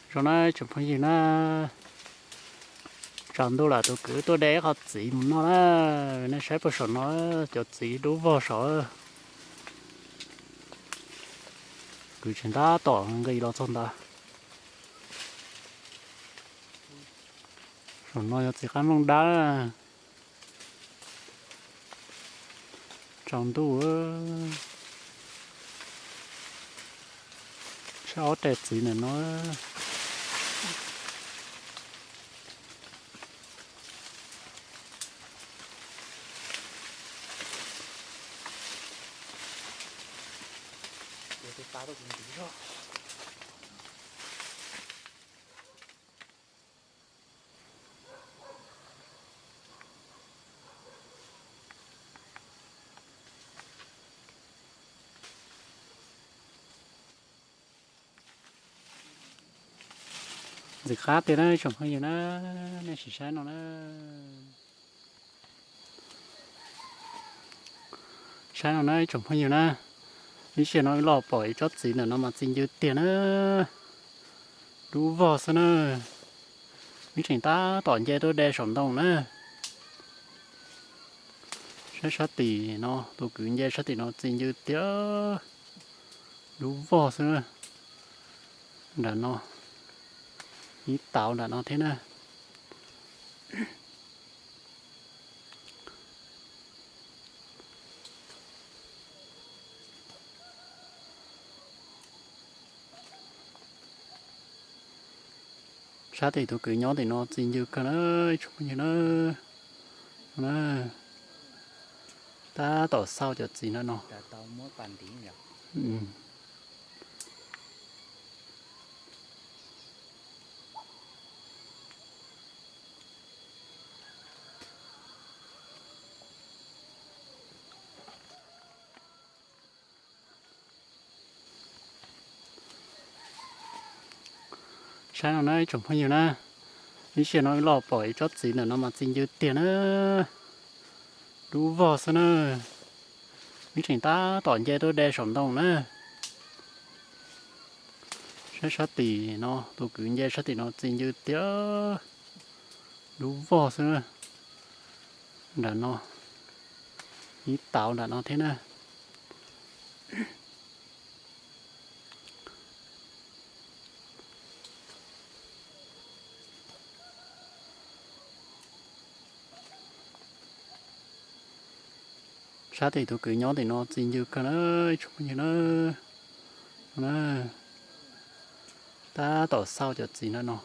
Zoo na tsoom phooj ywg na, tsaus ntuj lawm tus kwv tuaj de ib qho txiv mus noj na. Nej saib puag saum no, cov txiv dub vog saud. Kwv tseem tab tom nqis los txog ntawd. Saum no yog txiv qab nplooj dawb. Tsaus ntuj, saib ob rab txiv ntawm no. Ntxim qab tiag na ib tsoom phooj ywg na, nej sim saib no na. Saib no na ib tsoom phooj ywg na, ib sij no wb los pom ib tsob txiv ntawm no mas txi ncw tiag na, dub vog xwb na. Wb tseem tab tom nce tuaj de saum ntoo na. Saib sab tim no, tus kwv nce sab tim no txi ncw tiag, dub vog xwb na. Nram no, ib tauv nram no thiab na. Sab tim tus kwv nyob tim no txi ncw kawg na, ib tsoom phooj ywg na. Tab tom xauj cov txiv ntawm no. Saib no na ib tsoom phooj ywg na, ib sij no wb los pom ib tsob txiv ntawm no mas txi ncw tiag na, dub vog xwb na. Wb tseem tab tom nce tuaj de saum ntoo na. Saib sab tim no, tus kwv nce sab tim no txi ncw tiag, dub vog xwb na. Nram no, ib tauv nram no thiab na. Sab tim tus kwv nyob tim no txi ncw kawg na, ib tsoom phooj ywg na. Tab tom xauj cov txiv ntawm no.